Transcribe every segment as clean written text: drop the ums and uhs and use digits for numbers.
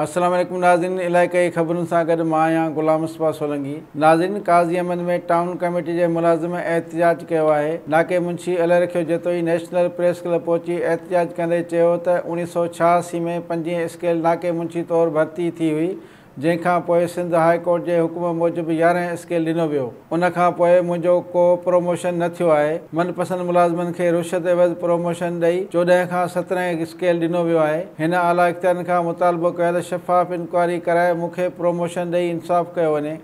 السلام عليڪم ناظرين علائقائي خبرن سان گڏ مان آهيان غلام مصطفيٰ سولنگي ناظرين قاضي احمد ۾ ٽائون ڪميٽي جي ملازم احتجاج ڪيو آهي ناڪي Munshi Allahrakhio Jatoi national press club پهچي احتجاج ڪندي چيو ته 1986 ۾ پنجين اسڪيل ناڪي منشي طور ڀرتي ٿي هئي جنهن کان پوء سنڌ هاء ڪورٽ جي حڪم موجب 11 اسڪيل ڏنو ويو. ان کان پوء منهنجو ڪو پروموشن نه ٿيو آهي. من پسند ملازمن کي رشوت عيوض پروموشن ڏئي 14 کان 17 اسڪيل ڏنو ويو آهي. هن اعليٰ اختيارين کان مطالبو ڪيو ته شفاف انڪوائري ڪرائي مون کي پروموشن ڏئي انصاف ڪيو وڃي.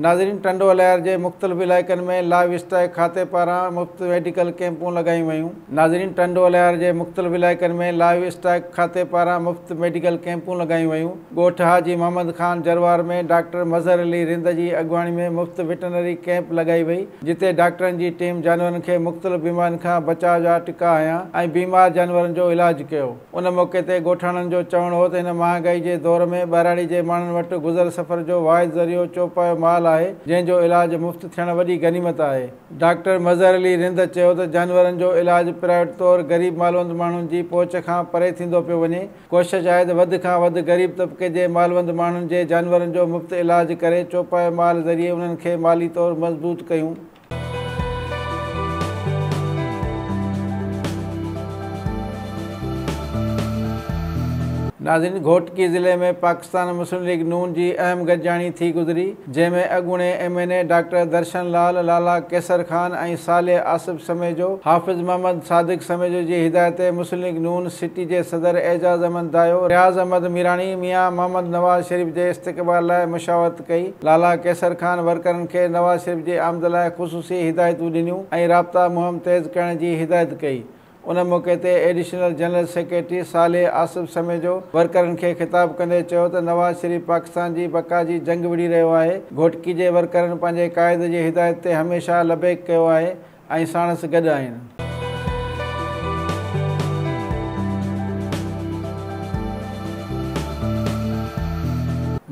ناظرين ٽنڊو الهيار جي مختلف علائقن ۾ لائيو اسٽاڪ کاتي پاران مفت ميڊيڪل ڪئمپون لڳايون ويون. ناظرين ٽنڊو الهيار جي مختلف علائقن ۾ لائيو اسٽاڪ کاتي پاران مفت ميڊيڪل ڪئمپون لڳايون ويون. ڳوٺ حاجي محمد خان جروار ۾ ڊاڪٽر مظهر علي رند جي اڳواڻي ۾ مفت وٽرنري ڪئمپ لڳائي وئي جتي ڊاڪٽرن جي ٽيم جانورن کي مختلف بيمارين کان بچاء جا ٽڪا هنيا ۽ بيمار جانورن جو علاج ڪيو. ان موقعي تي ڳوٺاڻن جو چوڻ هو ته هن مهانگائي جي دور ۾ ٻهراڙي جي ماڻهن وٽ گذر سفر جو واحد ذريعو چوپايو مال آهي، جنهن جو علاج مفت ٿيڻ وڏي غنيمت آهي. ڊاڪٽر مظهر علي رند چيو ته جانورن جو علاج پرائيوٽ طور غريب مالوند ماڻهن جي پهچ کان پري ٿيندو پيو وڃي، ڪوشش آهي ته وڌ کان وڌ غريب طبقي جي مالوند ماڻهن جي جانورن جو مفت علاج ڪري چوپايو مال ذريعي انهن کي مالي طور مضبوط ڪيون. ناظرين گهوٽڪي ضلعي ۾ پاڪستان مسلم ليگ نون جي اهم گڏجاڻي ٿي گذري جنهن ۾ اڳوڻي M N A doctor Darshan Lal, Lala Qaiser Khan ۽ Saleh Asif Samejo, Hafiz Muhammad Sadiq Samejo جي هدايت تي مسلم ليگ نون سٽي جي صدر اعجاز احمد دايو، رياض احمد ميراڻي، ميان محمد نواز شريف جي استقبال لاء مشاورت ڪئي. لالا قيصر خان ورڪرن کي نواز شريف جي آمد لاء خصوصي هدايتون ڏنيون ۽ رابطا مهم تيز ڪرڻ جي هدايت ڪئي. ان موقعي تي additional general secretary Saleh Asif Samejo ورڪرن کي خطاب ڪندي چيو ته نواز شريف پاڪستان جي بقا جي جنگ وڙهي رهيو آهي، گهوٽڪي جي ورڪرن پنهنجي قائد جي هدايت تي هميشه لبيڪ ڪيو آهي ۽ ساڻس گڏ آهن.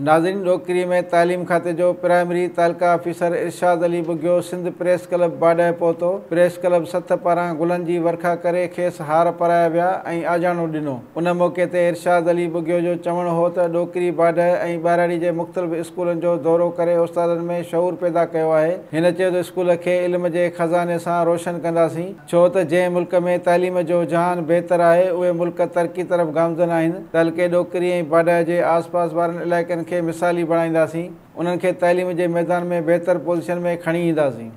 ناظرين ڏوڪري ۾ تعليم کاتي جو پرائمري تعلقه officer Irshad Ali Bughio Sindh press club Badah پهتو، پريس ڪلب سٿ پاران گلن جي ورکا ڪري کيس هار پارايا ويا ۽ آجياڻو ڏنو. ان موقعي تي ارشاد علي ٻگهيو جو چوڻ هو ته ڏوڪري باڊهه ۽ ٻهراڙي جي مختلف اسڪولن جو دورو ڪري استادن ۾ شعور پيدا ڪيو آهي. هن چيو ته اسڪول کي علم جي خزاني سان روشن ڪنداسين، ڇو ته جنهن ملڪ ۾ تعليم جو جهان بهتر آهي اهي ملڪ ترقي طرف گامزن آهن. تعلقي ڏوڪري ۽ باڊهه جي آس پاس وارن علائقن کي مثالي بڻائينداسين، انهن کي تعليم جي ميدان ۾ بهتر پوزيشن ۾ کڻي اينداسين.